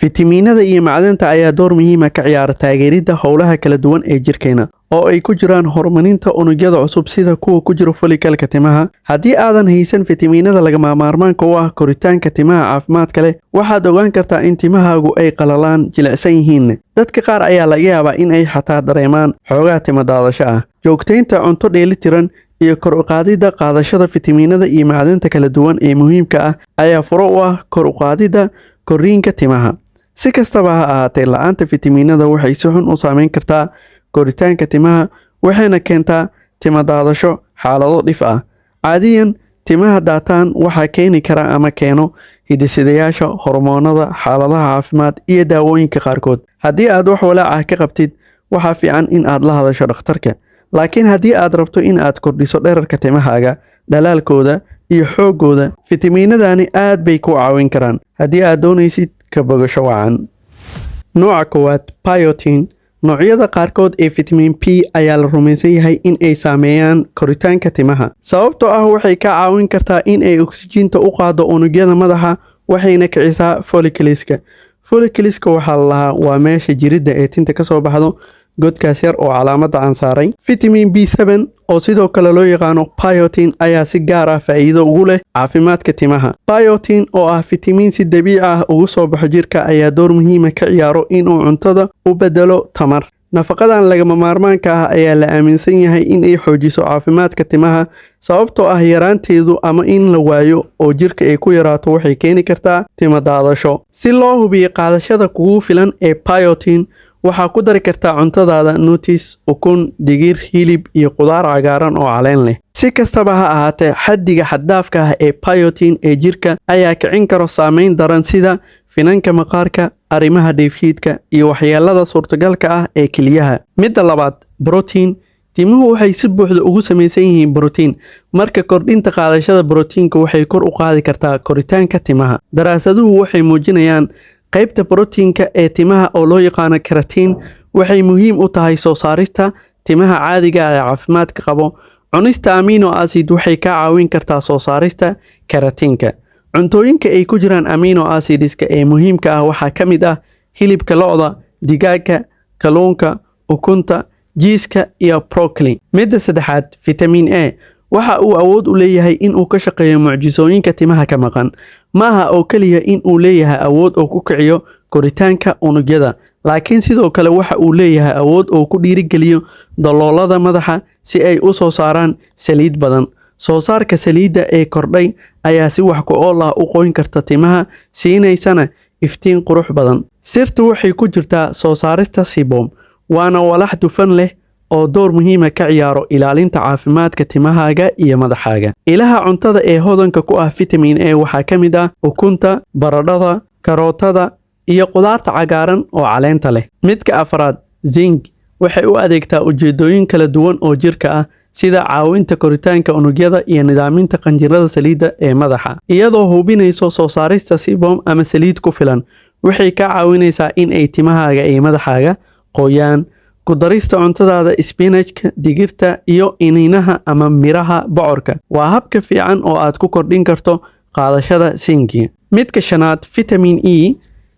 Fitamiinada iyo macdanta ayaa door muhiima ka ciyaara taageeridda howlaha kala duwan ee jirkeena, oo ay ku jiraan horumarinta unugyada cusub sida kuwa ku jira follicle-ka timaha. Haddii aadan haysan fitamiinada lagama maarmaanka u ah koritaanka timaha caafimaadka leh, waxaad ogaan kartaa in timahaagu ay qalalaan, jilicsan yihiin. Dadka qaar ayaa laga yaabaa in ay xataa dareemaan xoogaa timo daadasho ah. Joogtaynta cunto dheelitiran iyo kor u qaadidda qaadashada fitamiinada iyo macdanta kala duwan ee muhiimka ah ayaa furo u ah kor u qaadidda korriinka timaha. Si kastaba ha ahaatee, la'aanta fitamiinada waxay si xun u saameyn kartaa koritaanka timaha, waxayna keentaa timo daadasho xaalado dhif ah. Caadiyan, timaha daataan waxaa keeni kara ama keeno hidde-sideyaasha, hormoonnada, xaaladaha caafimaad iyo daawooyinka qaarkood. Haddii aad wax walaac ah ka qabtid, waxaa fiican in aad la hadasho dhakhtarka. Laakiin haddii aad rabto in aad kordhiso dhererka timahaaga, dhalaalkooda iyo xooggooda, fitamiinadani aad bay kuu caawin karaan haddii aad doonaysid ka bogasho wacan. Nooca koowaad, biotin. Noocyada qaarkood ee fitamiin B ayaa la rumaysan yahay in ay saameeyaan koritaanka timaha, sababtoo ah waxay ka caawin kartaa in ay oksijiinta u qaaddo unugyada madaxa, waxayna kicisaa follicles-ka. Follicles-ka waxaa la lahaa waa meesha jiridda ee tinta ka soo baxdo, godkaas yar oo calaamadda aan saaray. Vitamin B7, oo sidoo kale loo yaqaano biotin, ayaa si gaar ah faa'iido ugu leh caafimaadka timaha. Biotin, oo ah fitamiin si dabiici ah ugu soo baxo jirka, ayaa door muhiima ka ciyaaro inuu cuntada u bedelo tamar. Nafaqadan lagama maarmaanka ah ayaa la aaminsan yahay in ay xoojiso caafimaadka timaha, sababtoo ah yaraanteedu ama in la waayo oo jirka ay ku yaraato waxay keeni kartaa timo daadasho. Si loo hubiyo qaadashada kugu filan ee biotin, waxaa ku dari kartaa cuntadaada nuts, ukun, digir, hilib iyo khudaar cagaaran oo caleen leh. Si kastaba ha ahaatee, xaddiga xad-dhaafka ah ee biotin ee jirka ayaa kicin karo saameyn daran sida finanka maqaarka, arrimaha dheefshiidka iyo waxyeelada suurtagalka ah ee kelyaha. Midda labaad, protein. Timuhu waxay si buuxda ugu samaysan yihiin borotiin, marka kordhinta qaadashada borotiinka waxay kor u qaadi kartaa koritaanka timaha. Daraasaduhu waxay muujinayaan qaybta borotiinka ee timaha oo loo yaqaano keratin waxay muhiim u tahay soo saarista timaha caadiga ah ee caafimaadka qabo. Cunista amino acid waxay ka caawin kartaa soo saarista keratinka. Cuntooyinka ay ku jiraan amino acids-ka ee muhiimka ah waxaa ka mid ah hilibka lo'da, digaagga, kalluunka, ukunta, jiiska iyo broccoli. Midda saddexaad, vitamin A. Waxa uu awood u leeyahay in uu ka shaqeeyo mucjisooyinka timaha ka maqan. Maaha oo keliya in uu leeyahay awood oo ku kiciyo koritaanka unugyada, laakiin sidoo kale waxa uu leeyahay awood oo ku dhiirigeliyo daloolada madaxa si ay u soo saaraan saliid badan. Soo saarka saliidda ee kordhay ayaa si wax ku ool ah u qoyn karta timaha, siinaysana iftiin qurux badan. Sirtu waxay ku jirtaa soo saarista sebum, waana walax dufan leh oo door muhiima ka ciyaaro ilaalinta caafimaadka timahaaga iyo madaxaaga. Ilaha cuntada ee hodanka ku ah vitamin A waxaa ka mid ah ukunta, baradhada, karootada iyo khudaarta cagaaran oo caleenta leh. Midka afraad, zinc. Waxay u adeegtaa ujeedooyin kala duwan oo jirka ah, sida caawinta koritaanka unugyada iyo nidaaminta qanjirada saliidda ee madaxa. Iyadoo hubinayso soo saarista sebum ama saliid ku filan, waxay kaa caawinaysaa in ay timahaaga iyo madaxaaga qoyaan. Ku darista cuntadaada spinach-ka, digirta iyo iniinaha ama miraha bocorka waa habka fiican oo aad ku kordhin karto qaadashada zinc. Midka shanaad, vitamin E.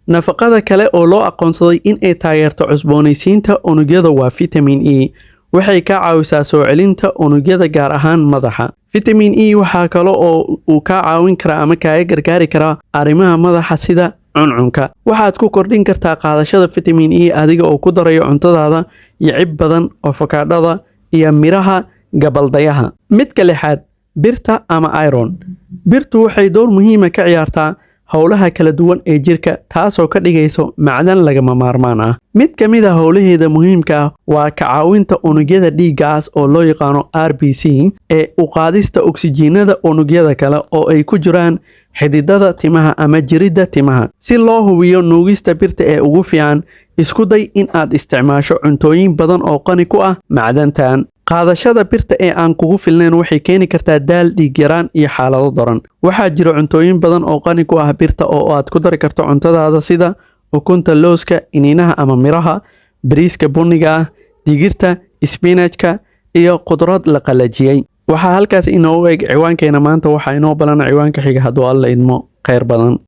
Nafaqada kale oo loo aqoonsaday in ay taageerto cusboonaysiinta unugyada waa vitamin E. Waxay ka caawisaa soo celinta unugyada, gaar ahaan madaxa. Vitamin E waxaa kale oo uu kaa caawin karaa ama kaaga gargaari karaa arrimaha madaxa sida cuncunka. Waxaad ku kordhin kartaa qaadashada vitamin E adiga oo ku darayo cuntadaada yicib badan, avocado-da iyo miraha gabaldayaha. Midka lixaad, birta ama iron. Birtu waxay door muhiima ka ciyaartaa howlaha kala duwan ee jirka, taasoo ka dhigayso macdan lagama maarmaan ah. Mid ka mid ah howlaheeda muhiimka ah waa ka caawinta unugyada dhiigga cas oo loo yaqaano RBC ee u qaadista oksijiinada unugyada kale oo ay ku jiraan xididada timaha ama jiridda timaha. Si loo hubiyo nuugista birta ee ugu fiican, isku day in aad isticmaasho cuntooyin badan oo qani ku ah macdantan. Qaadashada birta ee aan kugu filnayn waxay keeni kartaa daal, dhiig yaraan iyo xaalado daran. Waxaa jira cuntooyin badan oo qani ku ah birta oo aad ku dari karto cuntadaada, sida ukunta, looska, iniinaha ama miraha, bariiska bunniga ah, digirta, spinach-ka iyo khudrad la qalajiyey. Waxaa halkaas inoogu eg ciwaankeena maanta. Waxaa inoo balan ciwaanka xiga hadduu Alla idmo. Khayr badan.